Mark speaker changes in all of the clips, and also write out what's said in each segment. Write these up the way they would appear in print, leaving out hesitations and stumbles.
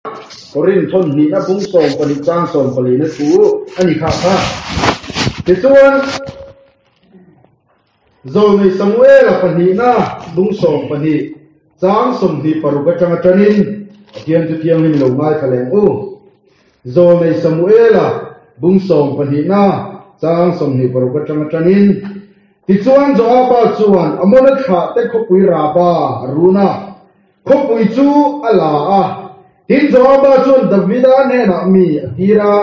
Speaker 1: Korin thawn hnihna bung 12 chang 14 na thu a ni kha kha. Tichuan, Zawlnei Samuela pahnihna bung 12 chang 26 atanga tanin Pathian chu thianghlim lo ngaithla leng u. Zawlnei Samuela bung 12 na chang 26 atanga tanin Tichuan Joaba chuan Amona thlahte khawpui Raba a run a, khawpui chu a la a. Tin, Joaba chuan Davida hnenah mi a tir a,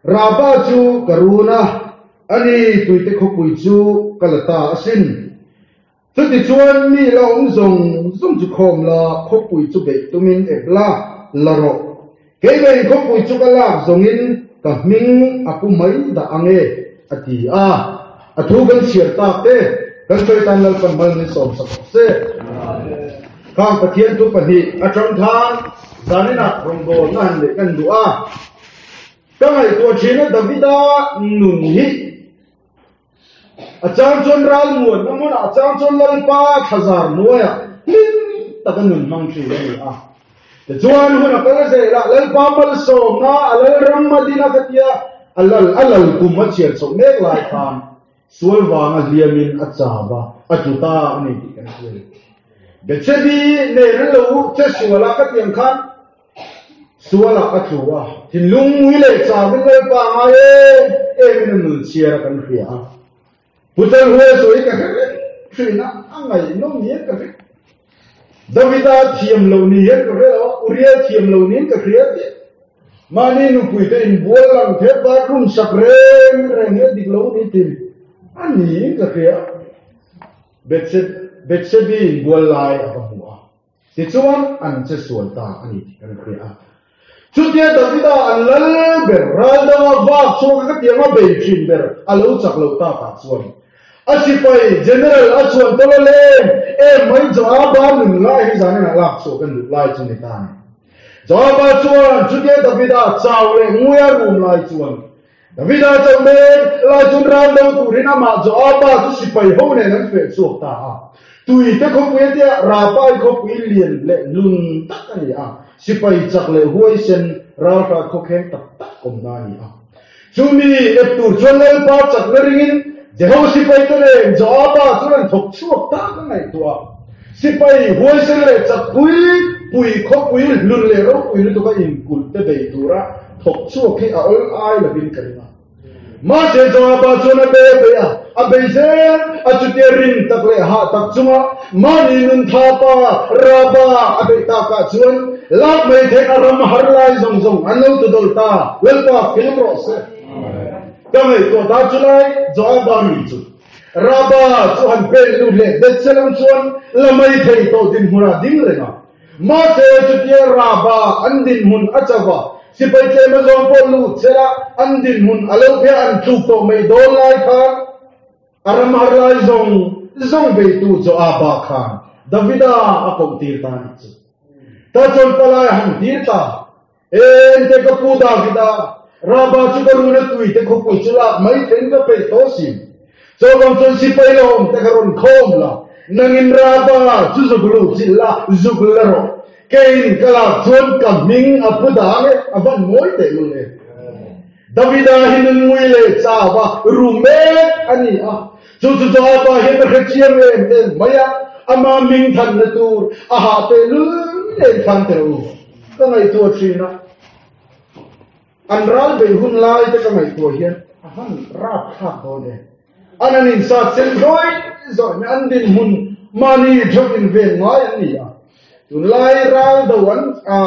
Speaker 1: Raba chu ka run a, ani tuite khawpui chu ka la ta asin. Chutichuan mi la awm zawng zawng chu khawm la, khawpui chu beih tumin ep la, la rawh. Keimah in khawpui chu ka lak zawngin ka hming a pu mai dah ang e, a ti a. A thu kan chhiar tak te, kan sawi tan Lalpan mal min sawmsak rawh se. Khang Pathian thu pahnih atang khan zaninah rawngbawlna han leh kan duh a. Ka ngaihtuah thin a Davida nun hi a chang chuan ral muan a hmunah a chang chuan Lalpa thlazar hnuaiah hlim taka nun hmang thin a ni a. Tichuan hun a kal zel a, Lalpa malsawmna a Lalram a din a ka tia, a lal a lal kum a chhiar chhoh mek lai khan sual vanga hliamin a chau a, a tlu ta a ni tih kan hria ni. Bethsebi nen an lo che sual a ka ti ang khan sualah a tlu a, thinlung ngui leh chauin Lalpa ngai em emin a nun chhiar a kan hria a. Pu Chalhua sawi ka hre reng thin a, a ngaihnawm hian ka hre. Davida thiam lo ni hian ka hre lo a, Uria thiam lo niin ka hria tih. Mahni nupui te inbual lang the bathroom sak reng reng hi a dik lo ni tin a niin ka hria. Bethsebi inbual lai a va hmu a. Tichuan, an che sual ta a ni tih kan hria a. Chutia Davida an lal ber, ral danga vak chhuak a ka tiang a bei thin ber a lo chak loh takah chuan a sipai general a chhuan tawlh a leng em mai Joaba nun lai hi zanin ah lak chhuah kan duh lai chu ni ta a ni. Joaba chuan chutia Davida chau leh nguia rum lai chuan Davida chauh mek lai chuan ral do turin amah Joaba chu sipai ho nen an feh chhuak ta a. Tui te khawpui a tia Rapai khawpui lian leh hlun tak a ni a, sipai chak leh huaisen ralhrat khawkheng tak tak awmna a ni a. Chumi ep tur chuan Lalpa chakna ringin Jeho sipai te nen Joaba chuan an thawk chhuak ta ka ngaihtuah a. Sipai huaisen leh chak pui pui khawpui hlun leh ropui lutuk a inkulh te bei tura thawk chhuak hi a awl ai lovin ka ring a. Mahse Joaba chuan a bei a bei a, a bei zel a chutia rin tak leh hah tak chunga mahni nun tha pa Raba a beih takah chuan lak mai theih a ram har lai zawng zawng an lo tudawlh ta, Lalpa film rawh se. Ka ngaihtuah ta chulai Joaba nun chu Raba chu han pen lut leh det se lang chuan la mai thei tawh dinhmunah ding reng a. Mahse, chutia Raba an dinhmun a chauh a, sipai tlem a zawng pawh lut se la, an dinhmun a lo pheh an tluk tawh mai dawn lai khan a ram har lai zawng zawng beitu Joaba khan Davida a koh tir ta nih chu. Ta chuan palai a han tir ta. Ente ka pu Davida, Raba chu ka run a tui te khawpui chu lak mai theiin ka peih tawh sin. Chawlhawm chuan sipai la awm te ka rawn khawm la, nangin Raba chu zuk luh chilh la, zuk la rawh. Keiin ka lak chuan ka hming a pu dang e, a van mawi teh lul e. Davida hi nun ngui leh chau a, ru mek a ni a. Chu chu Joaba hian a hre chiang em em mai a, ama hming thanna tur a hah teh lul em khan teh u. Ka ngaihtuah thin a, an ral bei hun lai te ka ngaihtuah hian a han rap thlak dawn em. An an insat sen zawi zawi mai, an dinhmun mahni theuh inven ngai an ni a. Tunlai ral do an a,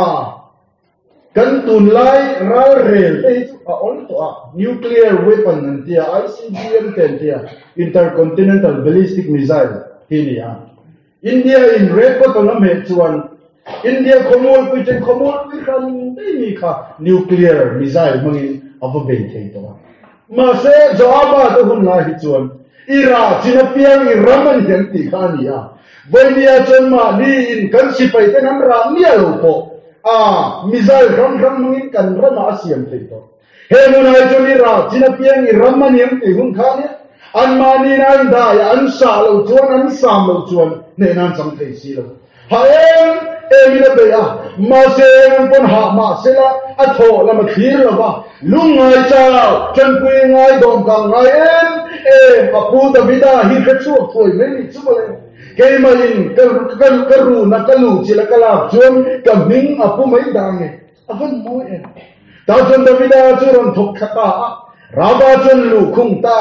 Speaker 1: kan tunlai ral rel te hi chu a awl tawh a, nuclear weapon an tia, ICBM te an tia, intercontinental ballistic missile hi a ni a. India in red button a hmeh chuan India khawmualpui chen khawmualpui hran daih mi kha nuclear missile hmangin a va bei thei tawh a. Mahse Joaba te hun lai hi chuan i rah chin apiang i ram an hian tih kha a ni a. Vawinia chuan mahni in kan sipai ten an rah miah lo pawh a missile hrang hrang hmangin kan ramah a siam thei tawh. He hmunah hi chuan i rah chin apiang i ram a niam tih hun kha nia. Anmahniin an dai a, an sah loh chuan, an sam loh chuan hnehna an chang thei si lo. Ha em em in a bei a, mahse eng pawn hah mah sela a thawh lam a thlir lo va, lungngai chau, tanpui ngai dawm kang ngai em em a pu Davida hi hre chhuak thuai mai nih chu mawle. Keimah in ka ka ka run a ka luh chilh a ka lak chuan ka hming a pu mai dah nge a van mawi em. Tah chuan Davida chu rawn thawk thla ta a, Raba chuan luh khung ta.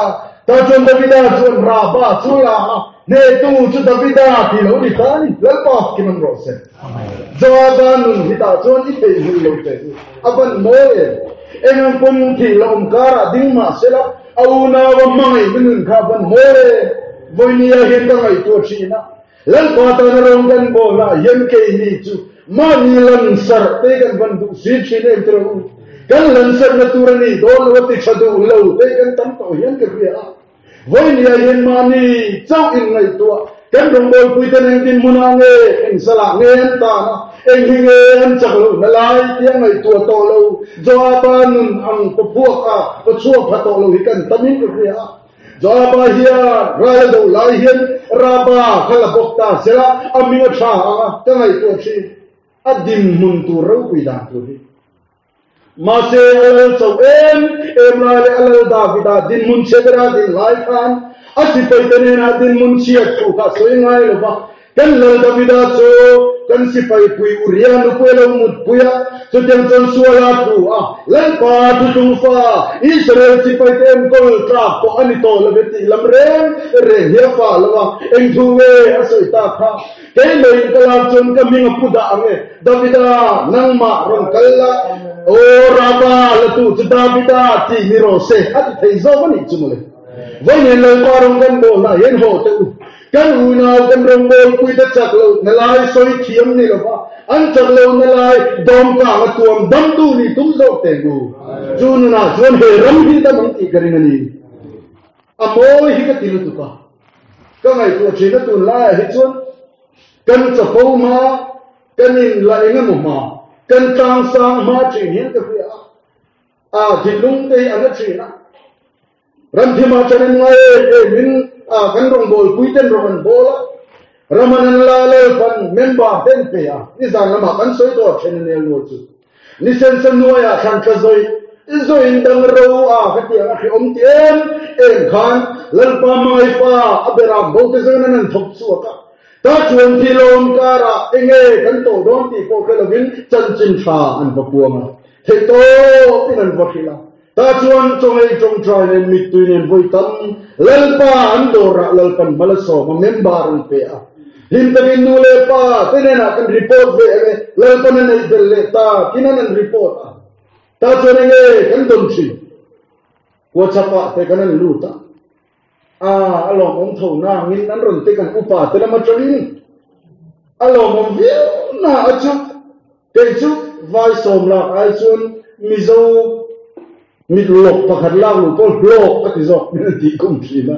Speaker 1: Tah chuan Davida chuan Raba chu la a, Hnehtu chu Davida tih lo ni ta a ni, Lalpa ki man rawh se. Joaba nun hi tah chuan i theihnghilh lo teh u, a van mawi em. Eng ang pawn thih la awm karah ding mah sela, a unau a hmangaihna nun kha a van mawi em. Vawinia hian ka ngaihtuah thin a, Lalpa tana rawng kan bawlnaah hian keini chu mahni lansarh te kan van duh si thin em tiraw u? Kan lansarhna tur a nih dawn lo a ti tha duh lo te kan tam tawh hian ka hria a. Vawinia hian mahni chauh inngaihtuah kan rawngbawlpui ten engtin hmunah nge eng salah nge an tan a, eng hi nge an chak lohna lai tia ngaihtuah tawh lo Joaba nun ang pawphuak a pawchhuak pha tawh lo hi kan tamin ka hria a. Joaba hian ral a do lai hian Raba kha la bawk ta sela, a hming a tha ang a, ka ngaihtuah thin. A dinhmun tur ropui dan tur hi. Mahse, a lal chauh em em lai leh a lal Davida dinhmun chhe bera din lai khan a sipaite hnenah dinhmun chhiat thu kha a sawi ngai lo va. Kan lal Davida chu kan sipai pui Uria nupui a lo mutpui a, chutiang chuan sual a thu a, Lalpa thutlung fa Israel sipaite enkawl tlak pawh a ni tawh lo ve tih lam reng reng hi a fa lo a, eng thu nge a sawi tak kha? Keimah in ka lak chuan ka hming a pu dah ang e, Davida nangmah rawn kal la, aw Raba la tu chu Davida tih ni rawh se a ti thei zawk a nih chu mawle. Vawiin Lalpa rawn kan bawlnaah hian haw teh u. Kan unau kan rawngbawlpui te chak loh na lai sawi thiam ni lova, an chak loh na lai dawmkang a tuam damtu nih tum zawk teh u. Chu nunah chuan he ram hi dam ang tih ka ring a ni. A mawi hi ka ti lutuk a, ka ngaihtuah thin a tunlaiah hi chuan kan chapo hma, kan in la eng emaw hma, kan tlangsang hma thin hian ka hria a, a thinlung te hi a na thin a. Ramthima chuan an ngai em em in a kan rawngbawlpui ten rawn an bawl a, Raman an la Lalpan member te an pe a, nizan lamah kan sawi tawh a then a nel nual chu. Ni sensa nuaiah thlan tla zawi zawiin dang ro a ka ti ang a hrehawm ti em em khan Lalpa hmangaifa a beram bo te zawin an han thawk chhuak a, ta chuan thilawm karah enge kan tawh dawn tih pawh hre lovin chanchin tha an va puang a, theihtawpin an va hrilh a. Tah chuan chawngei tawngtai nen mittui nen vawi tam Lalpa an dawrah Lalpan hma la sawm a member an pe a. Hlim takin nu leh pa te hnenah kan report ve ang e, Lalpan a neih belh leh ta tin an an report a. Tah chuan enge kan dawn thin? WhatsApp ah te kan an lut a. A a lawmawm tho nangin an rawn te kan upa te lam atangin a lawmawm viau na a chu. Kei chu vai sawm lak ai chuan Mizo mit lawk pakhat lak luh pawh hlawk ka ti zawk min tih khum thin a.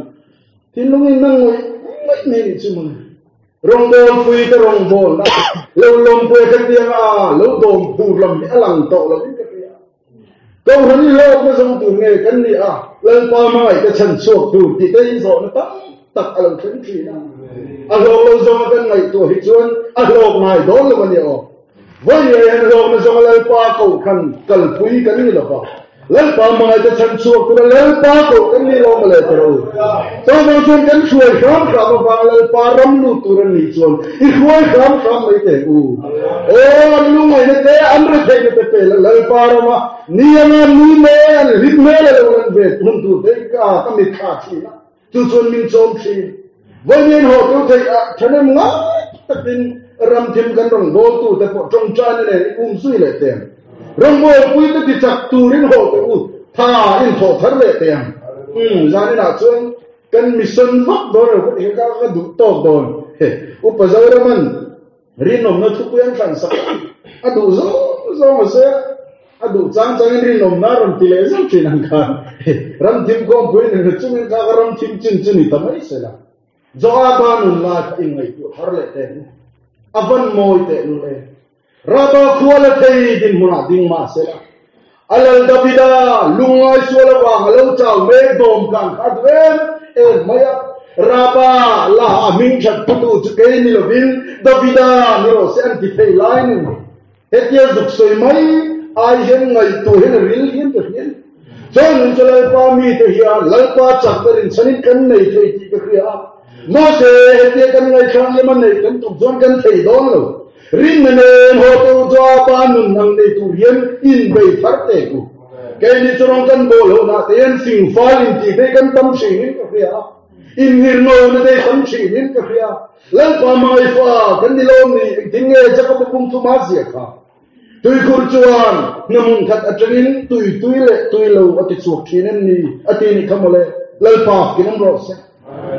Speaker 1: Thinlungin na ngawih ngawih mai nih chu mawle. Rawngbâwl pui ka rawngbâwl a, lo lawmpui a ka tiang a, lo dawm phur lam hi a lang tawh lovin ka hria. Kohhran i hlawkna zawng tur nge kan ni a, Lalpa hmangaih te chhan chhuak tur tih te inzawhna tam tak a lo thleng thin a. A hlawk lo zawnga kan ngaihtuah hi chuan a hlawk ngai dawn lo a ni aw. Vawiin hian hlawkna zawnga Lalpa kohhran kalpui kan ni lo va. Lalpa hmangaih te chhan chhuak tura Lalpa koh kan ni lo mawle ta ro. Chuvang chuan kan hruai hram hram avanga Lalpa ram lut tur an nih chuan i hruai hram hram mai teh u. Aw an lungaihna te an retheihna te pel a Lalpa rama ni anga nui me an hlim hmel a lo lan ve hun tur te ka ka mitthla thin a, chu chuan min chawm thin. Vawiin haw tu theih ah thahnem ngai takin ramthim kan rawngbawltu te pawh tawngtaina nen i um zui leh teh ang. Rawngbawlpui te ti chak turin haw teh u, tha in thawh thar leh teh ang. Umm zaninah chuan kan mission vak dawn lo ka ti kha ka duh tawk dawn. Upa Zoraman rinawmna thupui an thlan sak a, a duh zawng zawng a sawi a, a duh chang changin rinawmna a rawn ti leh zauh thin ang khan ramthim khawmpui nen hre chungin kha ka ramthim chin chu ni ta mai se la. Joaba nun lai kha inngaihtuah thar leh teh u, a van mawi teh lul e. Raba khua la thei dinhmunah ding mah se la, a lal Davida lungngai sual avang a lo chau mek dawm kang kha a duh em em mai a. Raba la a hming that phutu chu kei ni lovin Davida ni rawh se an ti thei lai ni. Hetia zuk sawi mai ai hian ngaihtuah hian a ril hian ka hria ni. Chuan nun chu Lalpa mite hian Lalpa chak ber inchhanin kan nei thei tih ka hria a. Mahse hetia kan ngaihthlang lema neih kan tum chuan kan thei dawn lo. Rinna nen haw tu chu a pa nun ang nei tur hian inbei thar teh ku. Keini chu rawng kan bawh loh nah te hian fing fal intih te hi kan tam thin in ka hria a. Inngir ngo na te hi tam thin in ka hria a. Lalpa hmangaifa kan ni lawm ni engtin nge Jakob-a pum thum a ziah kha? Tuikhur chuan hnamun khat atangin tui tui leh tui lo a ti chhuak thin em ni? A ti nih kha mawle. Lalpa kin awm rawh se.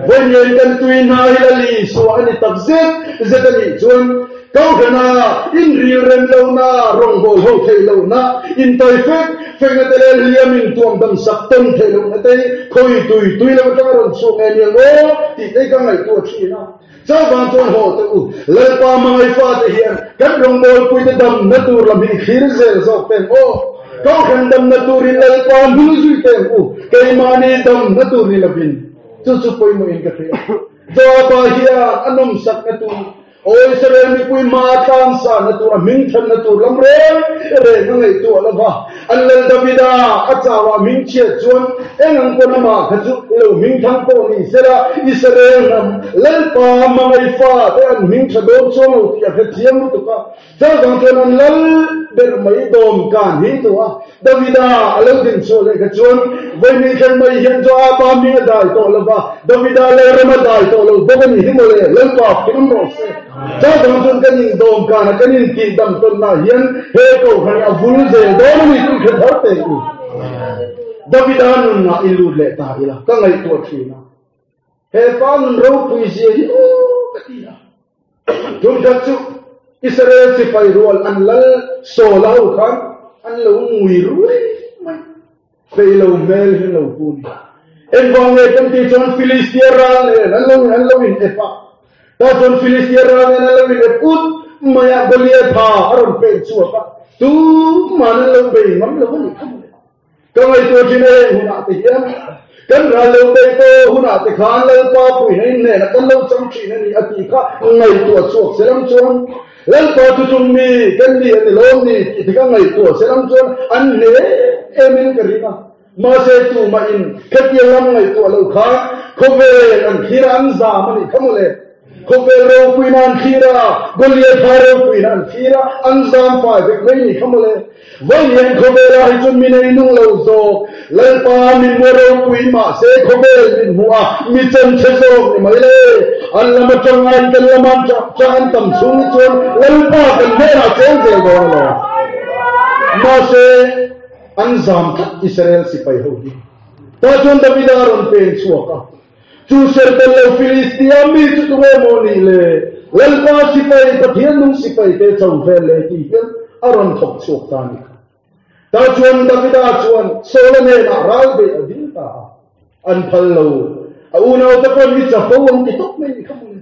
Speaker 1: Vawiin kan tui hna hi la li suah a ni tak zet zet a nih chuan Kohhrana inril rem lohna, rawngbâwl ho theih lohna, intawi fek fekna te leh hliam intuam dam sak tawn theih lohna te hi khawi tui tui lo atanga rawn chhuak nge niang aw tih te hi ka ngaihtuah thin a. Chuvang chuan haw teh u, Lalpa hmangaih fate hian kan rawngbâwlpuite damna tur lam hi i thlir zel zawk teh ang aw. Kohhran damna turin Lalpa hming zui teh ang u, keimahni damna tur ni lovin. Chu chu pawimawhin ka hria. Joaba hian a nawmsakna tur, Aw Israel mipui hma tlangsana tur, a hming thanna tur lam reng reng a ngaihtuah lo va. An Lal Davida a chauah hming chhiat chuan eng ang pawn amah kha chu lo hming thang pawh ni sela, Israel hnam Lalpa hmangaih fate an hming tha dawn chuang lo tih a hrethiam lutuk a. Chuvang chuan an lal ber mai dawm kan hi tu a, Davida a lo din chhuah leh kha chuan vawihnih thlen mai hian Joaba hming a dai tawh lo va, Davida lalram a dai tawh lo bawk a ni hi mawle, Lalpa fiam rawh se. Chuvang chuan kan indawm kana kan intihdam tawnnaah hian he kohhran hi a vul zel dawn a ni tih hre thar teh u. Davida nunah i lut leh ta ila, ka ngaihtuah thin a. He pa nun ropui zia hi aw ka ti a. Tumkhat chu Israel sipai rual an lal Saul ho khan an lo ngui ruai mai. Fei lo hmel hi lo pu ni. Engvang nge kan tih chuan Philistia ral nen an lo an lo in ep a. Ta chuan Philistia ral nen an lo in ep ut mai a Goliatha a rawn pen chhuak a. Tuman an lo bei ngam lo a nih kha mawle. Ka ngaihtuah thin a heng hunah te hian kan ral lo bei tawh hunah te khan Lalpa puihna in hnenah kan lo chang thin a ni a tih kha ngaihtuah chhuak se lam chuan Lalpa chu chung mi kan ni a ni lawm ni tih te kha ngaihtuah se lam chuan an hne em in ka ring a. Mahse tumah in khatiang lam ngaihtuah lo khan khawvel an thlir a an zam a nih kha mawle. Khawvel ropuina an thlir a, Goliatha ropuina an thlir a, an zam fai vek mai ni kha mawle. Vawiin khawvelah hi chuan mi nei nung lo zawk, Lalpa min hmu ropui mahse khawvel min hmu a, mi chanchhe zawk ni mai le. An lam atang aiin kan lam atang an tam chhung hi chuan Lalpa kan hnenah cheng zel dawn alawm. Mahse an zam tlat Israel sipai ho hi. Tah chuan Davida a rawn pen chhuak a. Chu ser tel lo Filistia mi chu tunge maw nih le? Lalpa sipai, Pathian nung sipai te cho vel le tih hian a rawn thawk chhuak ta a ni kha. Tah chuan Davida chuan Saula hnenah ral beih a dil ta a, an phal lo. A unaute pawhin i chapo ang ti tawp mai ni kha mawle.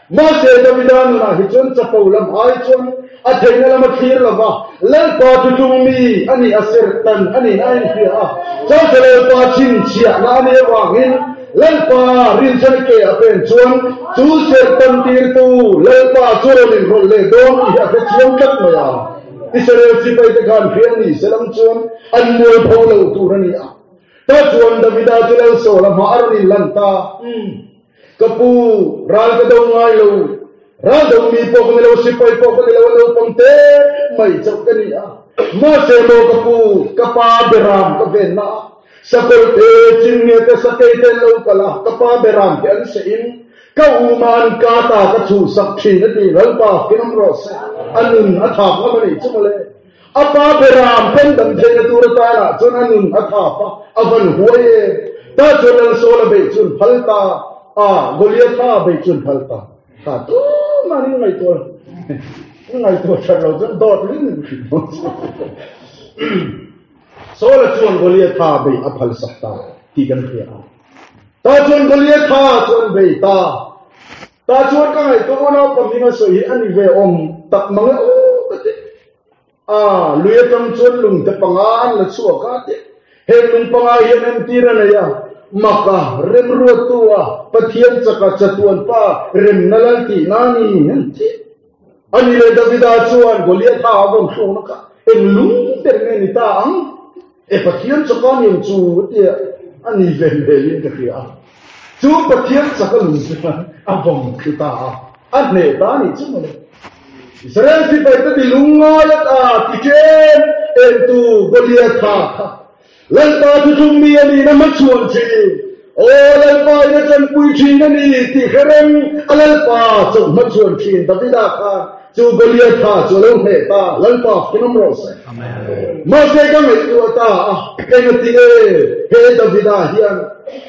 Speaker 1: Mahse, Davida nunah hi chuan chapo lam ai chuan a theihna lam a thlir lo va, Lalpa thutlung mi a nih a serhtan a nih a inhria a. Chauhte Lalpa chhinchhiahna a nih avangin Lalpa rinchhan ke a pen chuan chu serhtan tirtu Lalpa chu rawn inrawlh leh dawn tih hi a hrechiang tlat mai a. Israel sipaite khan hria ni se lam chuan an mualpho lo tur a ni a. Tah chuan Davida chu Lal Saula hma a rawn inlan ta. Ka pu, ral ka do ngai lo. Ral do mi pawh ka ni lo, sipai pawh ka ni lo, a naupang te mai chauh ka ni a. Mahse maw ka pu, ka pa beram ka venna a, sakawlh te, chingnge te, sakei te an lo kal a, ka pa beram te an seh in, ka u man ka ta ka chhuhsak thin a ti, Lalpa finawm rawh se, a nun a thap ngam a nih chu mawle. A pa beram pendam theihna tur atanah chuan a nun a thap a, a van huai e. Ta chuan Lal Saul a beih chun phal ta a, Goliatha a beih chun phal ta. Tha tumah in ngaihtuah ngaihtuah that lo chuan dawt ring in hrilh dawn chu. Saul a chuan Goliatha beih a phal sak ta tih kan hria a. Ta chuan Goliatha chuan bei ta. Tah chuan ka ngaihtuah unau pahnih a sawi hi a ni ve awm tak mang e aw ka ti. A, lui atang chuan lungte panga an la chhuak a ti. Heng lung panga hian entir a nei a. Maka, Remruattua, Pathian chaka chatuan pa, remna lal tihna a ni an ti. Ani leh Davida chuan Goliatha a vawm thlukna kha eng lung ber nge ni ta ang? E Pathian chaka ni ang chu a tia a ni ve hmelin ka hria a. Chu Pathian chaka lung chuan a vawm thlu ta a, a hneh ta a nih chu mawle. Israel sipaite ti lungngai ata ti tlem entu Goliatha kha Lalpa thuthlung mi a nihna hmachhuan thin. Aw Lalpa in a chanpui thin a ni tih hre reng a Lalpa chawlh hmachhuan thin Davida khan chu Goliatha chu a lo hneh ta, Lalpa fing awm rawh se. Mahse ka ngaihtuah ta a, engati nge he Davida hian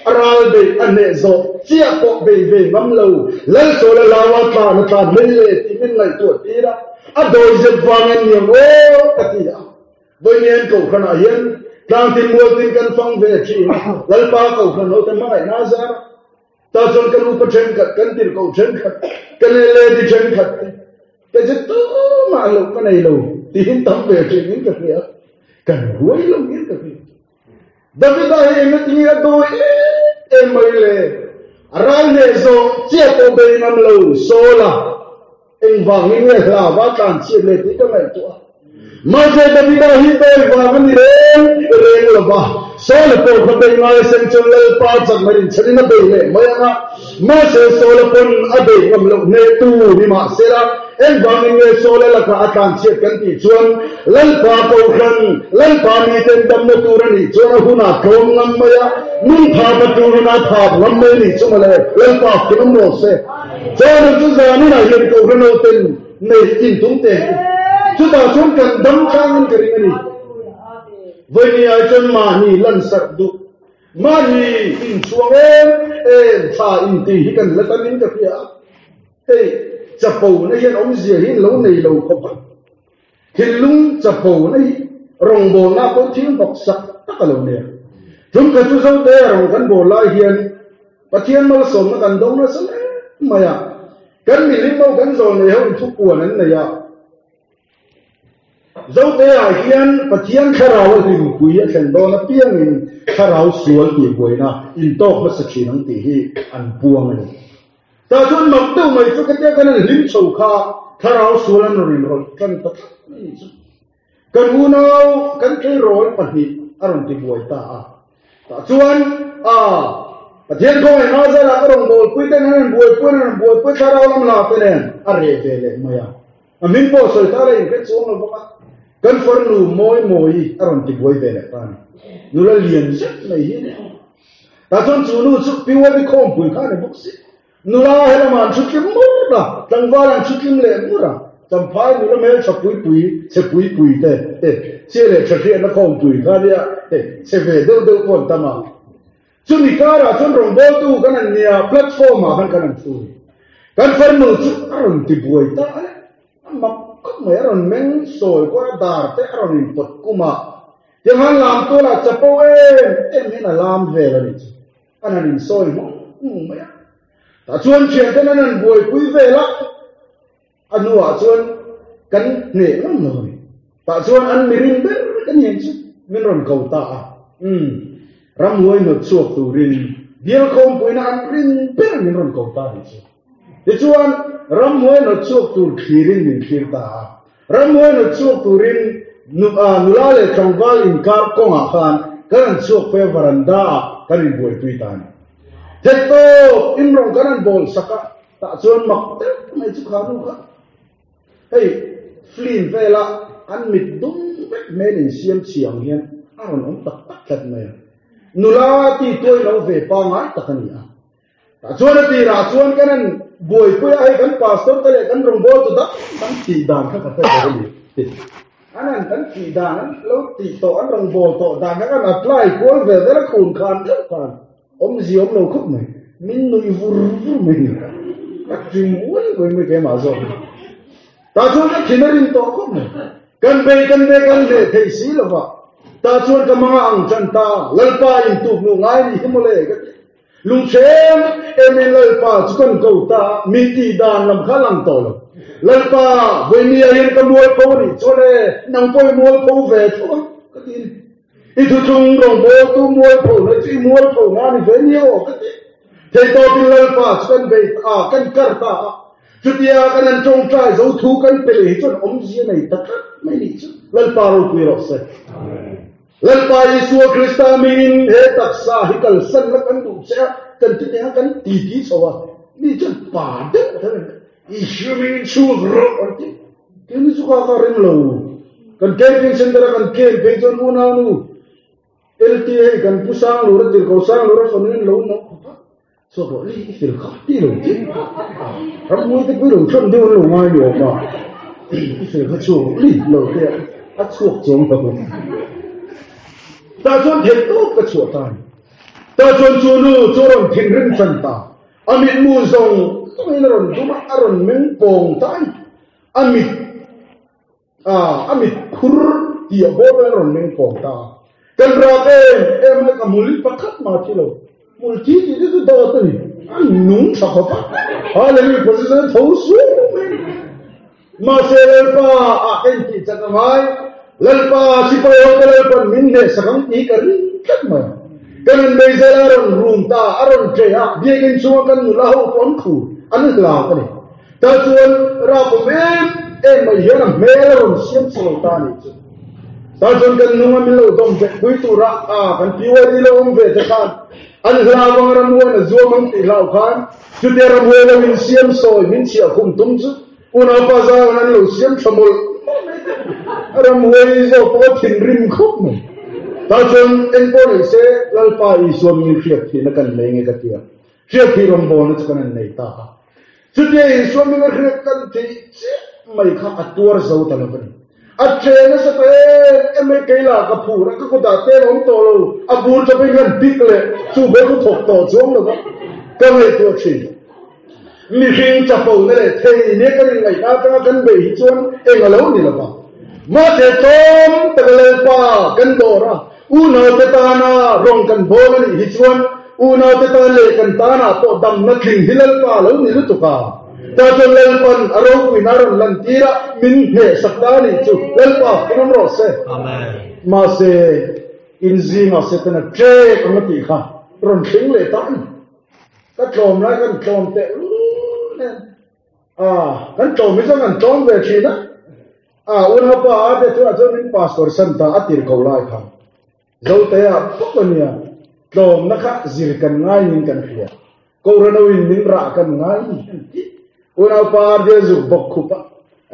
Speaker 1: a ral beih a hneh zawh chiah pawh bei ve ngam lo, Lalsawla laua tlan a tlan mai le tih min ngaihtuah tir a, a dawizep vang en niang aw ka ti a. Vawiin Kohhranah hian tlangtin mualtin kan fang ve thin a, Lalpa Kohhran hote hmangaihna a zar a, tah chuan kan upa thenkhat, kan tirhkoh thenkhat, kan lady thenkhat te, ka zet tumah loh ka nei lo tiin tam ve thin in ka hria, kan huai lo in ka hria. Davida hi engati nge a dawi em em mai le? A ral hneh zawh chiah pawh bei ngam lo Saul-a engvangin nge hlava tlanchhiat leh tih ka ngaihtuah a. Mahse Davida hi dawi vang a ni reng reng lo va, Saul-a pawh kha bei ngai a sem chuan Lalpa chak mai rinchhanin a bei leh mai ang a. Mahse Saul-a pawn a bei ngam loh hnehtu ni mahsela, Engvangin nge Saul-a lakah a tlanchhiat kan tih chuan Lalpa Kohhran, Lalpa miten damna tur a nih chuan a hunah tlawm ngam mai a, nun thap a tur hunah thap ngam mai a nih chu mawle, Lalpa fing awm rawh se. Chuan chu zaninah hian Kohhran hoten nei intum teh u. Chutah chuan kan dam tlangin ka ring a ni. Vawiin ai chuan mahni lansarh duh, mahni inchhuang em em tha intih hi kan la tamin ka hria a. Hei chapo na hian awmzia hi lo nei lo khawp a, thinlung chapo na hi rawngbawlna pawh thil hnawk sak tak a lo nia. Tumkhat chu Zote a rawn kan bawl lai hian Pathian malsawmna kan do nasa hle mai a, kan mihlim ho kan zawl nei ho in thupuan an nei a. Zote-ah hian Pathian thlarau a hlimpui a thlen dawn apiangin thlarau sual tih buaina intawk hmasa thin ang tih hi an puang a ni. Tah chuan mak deuh mai chu khatia kan han hlim chho kha thlarau sual an rawn inrawlh tan ta tlat mai ni chu. Kan unau kan tleirawl pahnih a rawn ti buai ta a. Tah chuan a Pathian khawngaih hma zalah ka rawn bawlpui ten an rawn buaipui an rawn buaipui thlarau lam la te nen a reh ve leh mai a. A hming pawh sawi ta la inhre chuang lo bawk a. Kan farnu mawi mawi a rawn ti buai ve leh ta a ni. Nula lian zet mai hi a ni ang. Tah chuan chu nu chu PYB khawmpui kha a ni bawk si. Nula he lamah an thu tlim mur a, tlangval an thu tlim leh mur a. Champhai nula hmel tha pui pui, chhe pui pui te, he chhe leh tha hriatna khawmpui kha nia, he chhe ve deuh deuh pawh an tam a. Chumi karah chuan rawngbawltu kan an nia, platform ah khan kan an thu. Kan farnu chu a rawn ti buai ta a le. A mak khawp mai, a rawn meng sawi kual a, dar te a rawn inpawt kum a. Tiang han lam tual ah chapo em em hian a lam vel a nih chu. An han insawi hmang hmang mai a. Tah chuan thianten an han buaipui vel a, a hnuah chuan kan hneh ngam lo a ni. Tah chuan an mirin ber ka ni ang chu min rawn ko ta a. Umm, ramhuai hnawt chhuak turin bial khawmpuina an rin ber min rawn ko ta a nih chu. Tichuan, ramhuai hnawt chhuak tur thlirin min thlir ta a. Ramhuai hnawt chhuak turin nula leh tlangval inkar kawngah khan kan han chhuak phei a, varanda ah kan inbuaipui ta a ni. Thektawp in rawng kan han bawl sak a, tah chuan mak deuh mai chu kha nu kha hei film vela an mit dum vek hmel insiam chhia ang hian a rawn awm tak tak tlat mai a. Nula ti tuai lo ve pangai tak a ni a. Tah chuan a tirah chuan kan han buaipui a, hei kan pastor te leh kan rawngbawltu dang dang tih dan kha ka hre ve a ni. An han kan tih dan an lo tih tawh, an rawngbâwl tawh dan kha kan apply kual vel vel a, khun khan deuh khan awmzia awm lo khawp mai. Min nuih vur vur mai ni. Ka tling uai uai mai keimah zawk hi. Tah chuan ka thin a rin tawh khawp mai. Kan bei kan bei kan hleh thei si lo va. Tah chuan ka manga ang ṭan ta, Lalpa intuk luh ngai ni hi mawle ka ti. Lungthlem em in Lalpa chu kan ko ta, min tih dan lam kha lang tawh lo. Lalpa, vawinia hian ka mualpho a nih chuan e, nang pawh i mualpho ve tho a, ka ti a ni. I thuthlung rawngbawltu mualpho na chu i mualpho na a ni ve nia aw ka ti. Theitawpin Lalpa chu kan bei ta a, kan kar ta a. Chutia kan han tawngtai zo thu kan pe leh hi chuan awmzia nei ta tlat mai nih chu. Lalpa ropui rawh se. Lalpa Isua Krista mingin he taksa hi kalsan la kan duh che a, kan ti teh a, kan ti ti chho a. Mi chuan pa deuh a Isua mingin chhuak rawh an ti. Keini chu ka ka ring lo. Kan camping center a kan camp phei chuan unaunu LT hei kan pu Sanglura tirhko Sanglura fanu in lo no khawp a. Chhuak rawh li i fil kha ti lo ti. Ramhmui te pui lo thlawm deuh an lo ngai ni awm a. I fil kha chhuak rawh li lo te a chhuak chuang ta bawk. Tah chuan theih tawp ka chhuah ta ni. Tah chuan chu nu chu a rawn thinrim tan ta. A mitmu zawng zawngin a rawn dum a, a rawn meng pawng ta a ni. A mit, ah, a mit khur tih a bawr pawhin a rawn meng pawng ta a. Kan rak em em a, ka hmul hi pakhat mah thi lo. Hmul thi tih te chu dawt a ni. A nung tha khawp a. Hallelujah, position a tho suau mai. Mahse Lalpa ah ka intih chak a ngai, Lalpa sipai ho te Lalpan min hnehsak ang tih ka ring tlat mai. Kan inbei zel a rawn rum ta, a rawn ṭeh a, biakinn chunga kan nula ho pawh an khur, an hlau a ni. Tah chuan rapawm em em mai hian a hmel a rawn siam chho lo ta a nih chu. Tah chuan kan nunga min lo dawm vek pui tura a kan PYD lo awm ve te khan an hlau ang ramhuan a zuam ang tih hlau khan chutia ramhuai lo insiam sawi min chhiah khum tum chu Unaupa zauin an lo siam tha mawlh mawlh mai te. A ramhuai zawk pawh a thinrim khawp mai. Tah chuan eng pawh nei se Lalpa Isua mingin hriat thihna kan nei nge ka ti a. Hriat thih rawngbawlna chu kan han nei ta a. Chutia Isua minga hriat kan theih chiah mai kha a tuar zo ta lo va ni. A che nasa ta em em mai kei lah ka phur a, ka kutah te a awm tawh lo. A bur chawpin khan dik leh chu ber chu thawk tawh chuang lo va ka ngaihtuah thin. Mihring chapona leh thei nia kan inngaihna atanga kan beih hi chuan eng a lo ni lo va. Mahse tlawm taka Lalpa kan dawr a, unaute tana rawng kan bawl a nih hi chuan unaute tan leh kan tanah pawh damna tling hi Lalpa a lo ni lutuk a. Tah chuan Lalpan a ropuina a rawn lantir a, min hnehsak ta a nih chu Lalpa kan awm rawh se. Mahse inzingah Setana ṭek ang a tih kha rawn thleng leh ta a ni. Ka tlawm lai kan tlawm teh lul nen a kan tlawm hi chuan kan tlawm ve thin a a unaupa a te chu a chuan min pastor san ta a tir ko lai kha zote ah bawk ania tlawmna kha zir kan ngai nin kan hria korano in min rah kan ngai ni an ti unaupa a te zuk bawk khup a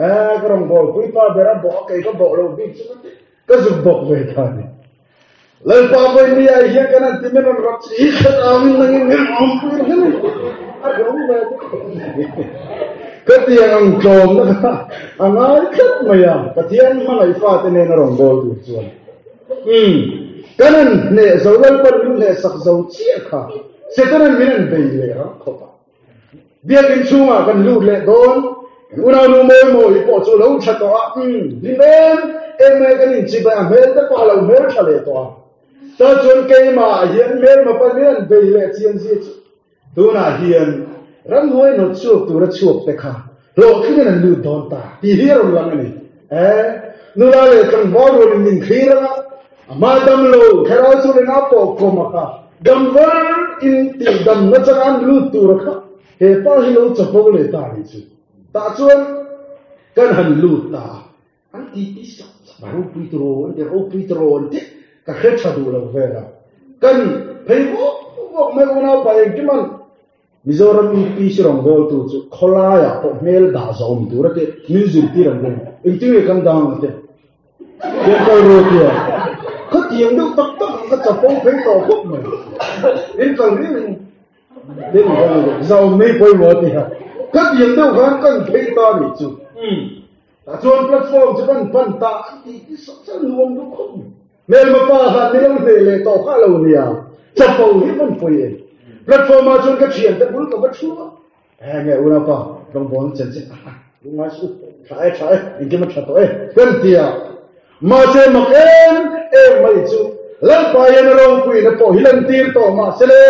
Speaker 1: eh ka rawng bawl pui pa ber a bawh a kei ka bawh lo bik chu ka ti ka zuk bawk ve ta ni Lalpa vawi mi ai hian kan an ti min rawn rak chi khat angin nangin min awm pui reng a rawng ve ka tiang ang tlawm na kha a ngai tlat mai a Pathian hmangaih fate nen a rawn bawl tur chuan um kan an hneh zo Lalpan min hneh sak zo chiah kha Setanan min an bei leh rang khawp a Biakinn chhungah kan lut leh dawn, kan unaunu mawi mawi pawh chu lo tha tawh a, umm, hlim em em mai kan inchibai a, hmel te pawh a lo hmel tha leh tawh a. Tah chuan keimah hian hmelma pan hian an bei leh chian zia chu tunah hian ramhuai hnawt chhuak tura chhuak te kha hlawhtlingin an lut dawn ta tih hi a rawn lang a ni. Eh, nula leh tlangval rualin min thlir ang a, a hma damlo thlarau chu len a pawh kawm a kha damvar in tih damna changa an lut tur a kha he pa hi lo chapo leh ta a nih chu. Tah chuan kan han lut ta a, an ti ti sak sak a, ropui tiraw an ti, ropui tiraw an ti, ka hre tha duh lo vel a, kan phei vawk vawk mai unaupa engkim an Mizoram UPC rawngbawltu chu khawlaiah pawh hmel dah zawm tur a ti, min zirtir ang deuh. Engtin nge kan dang ang te? Tiang kal ru tia. Khatiang deuh tak tak ang ka chapo phei tawh khawp mai. In kal riau in din kal ru zawm mai pawimawh a ti a. Khatiang deuh khan kan phei ta nih chu. Tah chuan platform chu kan pan ta an tih ti sak chuan nuam duh khawp mai. Hmelma pa khan mi lo hneh leh tawh kha lo nia, chapo hi man pawi e. Platform ah chuan ka thiante bul ka va thu a, he nge unaupa rawngbawl na chanchin a ha lungngai suh u, tha e tha e, engkim a tha tawh e kan ti a. Mahse mak em em mai chu Lalpa hian a ropuina pawh hi lantir tawh mahse le,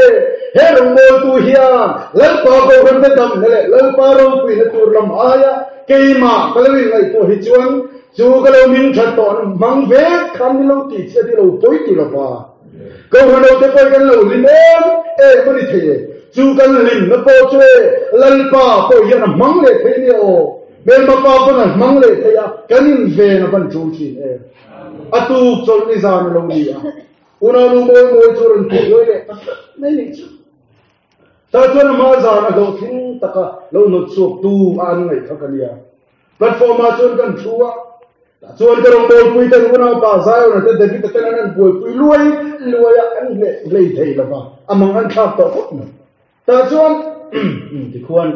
Speaker 1: he rawngbawltu hian Lalpa Kohhran te damna leh Lalpa ropuina tur lam aia keimah ka lo inngaihtuah hi chuan. Chu ka lo ming that tawh hmang vek khan min lo tih chhiat hi lo pawi ti lo va. Kohhran ho te pawh hi kan lo hlim em em a ni thei e. Chu kan hlimna pawh chu e Lalpa pawh hian a hmang leh thei nia aw. Hmelma pa pawn a hmang leh thei a, kan inven a van tul thin em. A tuk chawlh ni zan a lo ni a. Unaunu mawi mawi chu rawn tih luai leh ta tlat mai nih chu. Tah chuan a hma zan a hlawhtling taka lo hnawt chhuak tu a an ngaih kha ka nia. Platform ah chuan kan thu a, tah chuan ka rawngbawlpui ten unaupa Zion-a te David-a ten an an buaipui luai luai a, an hleh hlei thei lo va, a mang an thlak tawh khawp mai. Tah chuan tikhuan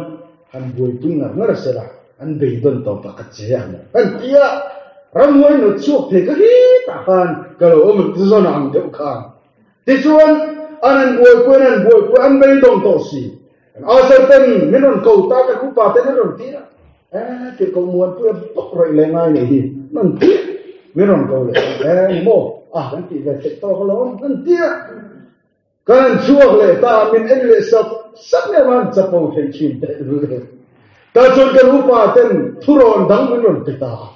Speaker 1: han buaipui ngar ngar sela, an beidawn tawh pah ka che ang an ti a, ramhuai nawt chhuak thei ka hi tah khan ka lo awm ang ti zawn ang deuh khan. Tichuan an an buaipui an an buaipui an beidawng tawh si. Kan Asher ten min rawn ko ta, kan upa ten an rawn ti a, eh tirhkoh muanpui a bawk rawih leh ngai nei hi an rawn ti a, min rawn ko leh a, eh ni maw, ah kan tih ve theih tawk alawm an ti a, kan han chhuak leh ta, min en leh sap sap mai a, an chapo thei thin teh lul e. Tah chuan kan upa ten thurawn dang min rawn ti ta a,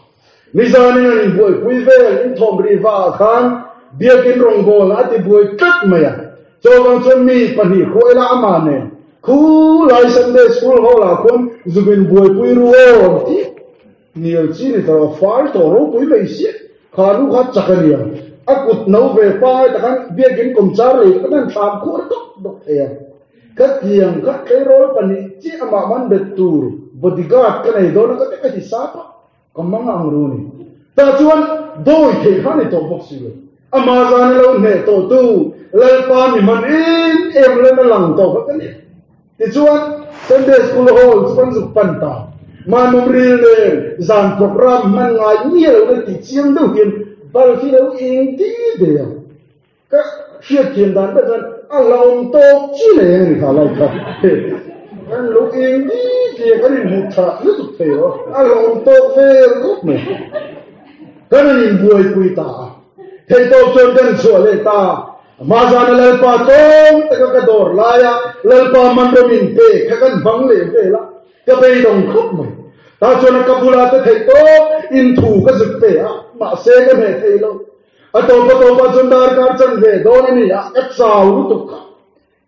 Speaker 1: Nizanin an inbuaipui vel inthawm ri va ah khan biakin rawngbawlna a ti buai tlat mai a. Chawvang chuan mi pahnih khuaila amah nen khu lai Sunday School hall ah khuan zuk inbuaipui ru aw an ti. Nial chi ni tawh a fai tawh ropui mai si. Kha nu kha chak a nia. A kut no ve pangai takan biakin kawmchar lei takan an thlam khuar dawk dawk thei a. Ka tiang kha tleirawl pahnih chiah amah man bet tur bodyguard ka nei dawn a ka ti ka hisap a. Ka mang ang ru ni. Tah chuan dawi theih kha ni tawh bawk si lo. Ama zan a lo hneh tawh tu Lalpa mi hman em em len a lang tawh kha ka ni. Tichuan Sunday School Hall chu kan zuk pan ta. Manawm ril nen zan program hman ngai miah lo na tih chiang deuh hian bal hi lo eng di de a. Ka hriatthiam dan ber chuan a hlauhawm tawk chi nei ang a ni kha lai kha. Kan lo eng di di a kan inhmuh tha lutuk thei lo. A hlauhawm tawk vel khawp mai. Kan han inbuaipui ta a. Theihtawp chuan kan chhuah leh ta. Hma zana Lalpa tlawm taka ka dawr laia Lalpa manram inpe kha kan hmang leh vel a. Ka beidawng khawp mai. Tah chuan a ka bula te theihtawp in thu ka zuk pe a, mahse ka hneh thei lo. A tawp a tawpah chuan darkar chan ve dawn a ni a, ka chau lutuk kha.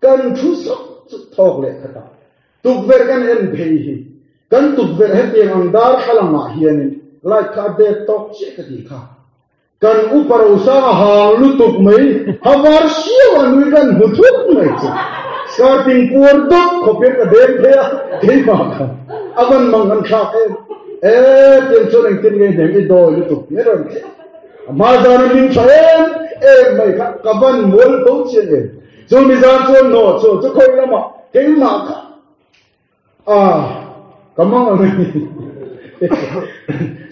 Speaker 1: Kan thu sawk chu thawk leh khat a, tukverh kan en phei hi. Kan tukverh hetiang ang darthlalang ah hianin light kha a det tawk chiah ka tih kha. Kan upa rosang a hang lutuk mai, ha var siau a nui kan hmu thut mai chu. Skirting puar dawt khawpin ka deng phei a, keimah kha a van mang an thlak em. E, tiang chuan engtin nge hnem i dawi lutuk mai rawn thleng. A hma zan a min tha em em mai kha ka van mual tho chiang em. Chu mi zan chuan hnawh chhuah chu khawi lamah keimah kha a ka mang ang a ni.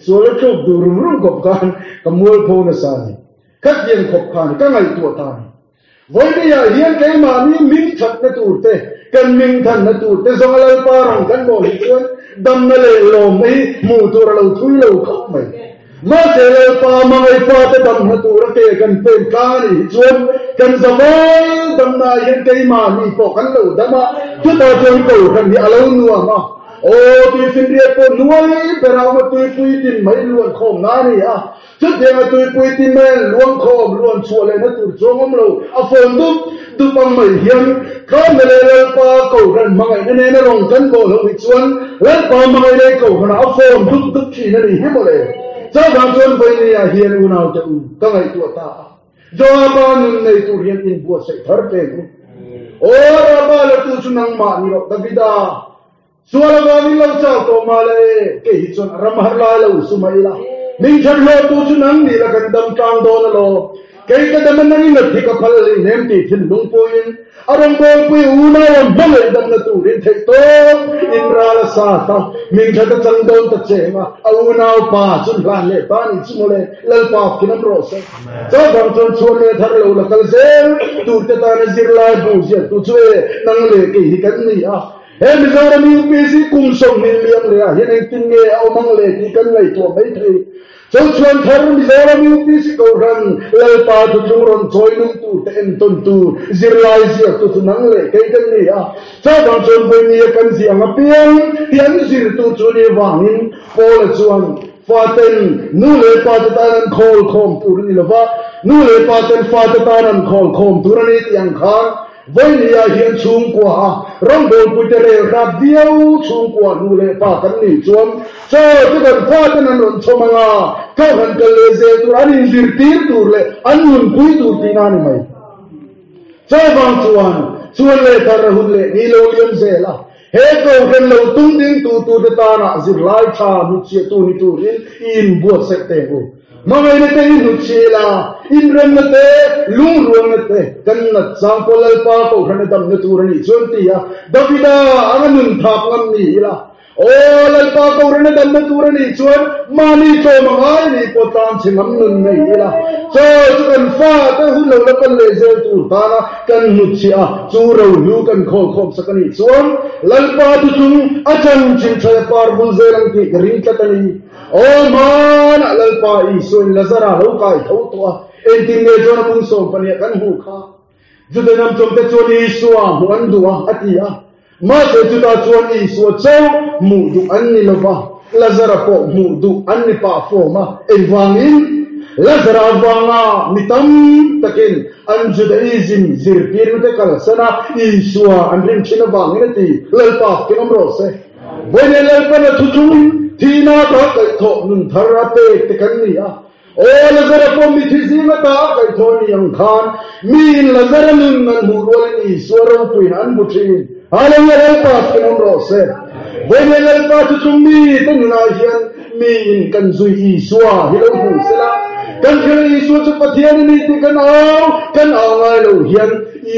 Speaker 1: Sual a thluk duh rum rum khawp khan ka mual pho nasa a ni. Khatiang khawp khan ka ngaihtuah ta a ni. Vawinia hian keimahni min thatna tur te, kan min thanna tur te zawnga Lalpa rang kan bawh hi chuan damna leh lawmna hi hmuh tur a lo thui lo khawp mai. Mahse Lalpa hmangaih fate damna tura ke kan pen tlang a nih hi chuan kan zavai damnaah hian keimahni pawh kan lo dam a, chutah chuan Kohhran hi a lo nuam a. Aw, tuifinriat pawh hnuai berah awm a tuipui tin mai luan khawmna a ni a. Chutianga tuipui ti mel luangkhawm luan chhuah lehna tur chuang awm lo a fawn dup dup ang mai hian Tlawmna leh Lalpa Kohhran hmangaihna nena rawn kan bawh loh hi chuan Lalpa hmangaih leh Kohhranah a fawn dup dup thin a ni hi mawle. Chuvang chuan vawinia hian unaute u ka ngaihtuah ta a, Joaba nun nei tur hian inbuatsaih thar teh u. Aw Raba latu chu nangmah ni rawh Davida. Sual avangin lo chau tawh mah le, kei hi chuan ram har lai lo su mai ila. Min that hlawhtu chu nang ni la kan dam tlang dawn alawm. Kei ka dam a nang in a thi ka phal leh nem tih thinlung puiin a rawngbawlpui unau a hmangaih damna turin theih tawp in ral a sat a, min that a chang dawn ta cheng a, a unau pa chun hlan leh ta nih chu mawle, Lalpa khin an rawh se. Chuvang chuan chhuan leh thar lo la kal zel turte tana zirlai bu ziaktu chu e nang leh kei hi kan ni a. He Mizoram UPC kum 20 liam leh ah hian engtin nge a awm ang le tih kan ngaihtuah mai thei. Chochhuan thar Mizoram UPC Kohhran Lalpa thuthlung rawn chawi nung tur te entawn tur zirlai ziaktu chu nang leh kei kan ni a. Chuvang chuan vawinia kan ziah ang apiang hi an zirtu chu ni vangin Paula chuan. Faten nu leh pa te tan an khawl khawm tur a ni lo va, nu leh pa ten fate tan an khawl khawm tur a ni tih ang khan Vawinia hian chhungkua a rawngbawlpuite rel hrat viau chhungkua nu leh pa kan nih chuan chaw chu kan faten an rawn chhawm ang a, kohhran kal leh zel tur an inzirtir tur leh an nunpui tur tihna a ni mai. Chuvang chuan chuan leh thar a hun leh ni lo liam zel a, he kohhran lo tung ding tu turte tana zirlai tha hnutchhiahtu ni turin i inbuatsaih teh u. Hmangaihna te i hnutchhiah la, inremna te, lungrualna te kan nat chang pawh Lalpa kohhran a damna tur a nih chuan ti a, Davida anga nun thak ngam ni ila. Aw Lalpa kohhran a damna tur a nih chuan mahni tlawm a ngai ni pawh tlan chhe ngam nun nei ila. Chaw chu kan fa te hun lo la pan leh zel tur tana kan hnutchhiah a, chu rohlu kan khawl khawm sak a nih chuan Lalpa chu chung a chanchin tha a par bul zel ang tih ka ring tlat a ni. Aw hmanah Lalpa Isuain Lazara lo kai tho tawh a, engtin nge chuan a bung 12 kan hmuh kha? Juda hnam chawmte chuan Isua hmuh an duh a, a ti a. Mahse chutah chuan Isua chauh hmuh duh an ni lo va, Lazara pawh hmuh duh an ni pah fawm a. Engvangin? Lazara avanga mi tam takin an Judaism zirtirnate kalsan a, Isua an rin thin avangin a ti. Lalpa fing awm rawh se. Vawiin Lalpana thu chungin thihna ta kaihthawh nun thar a pek te kan ni a. Aw Lazara pawh mithi zing ata a kaihthawh ni ang khan miin Lazara nun an hmuh rualin Isua ropuiin an hmu thin. Hallelujah Lalpa thin awm rawh se. Vawiin Lalpa chu chung mite nunah hian miin kan zui Isua hi lo hmu sela. Kan thil Isua chu Pathian a ni tih kan au kan au ngai lo hian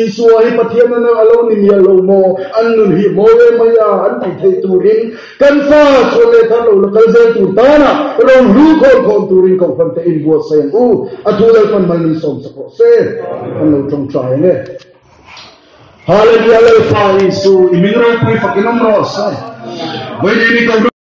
Speaker 1: Isua hi Pathian a lo ni mial lo maw? An nun hi mawi em mai a an tih theih turin Kan fa chuan leh thar lo la kal zel tur tana rohlu khawn khawn turin kohhran te inbuatsaih ang u. A thu Lalpan mal min sawm sak rawh se. Kan lo tawngtai ang e. Hallelujah Lalpa Isu i min ropui fakin awm rawh se. Vawiin ni kohhran.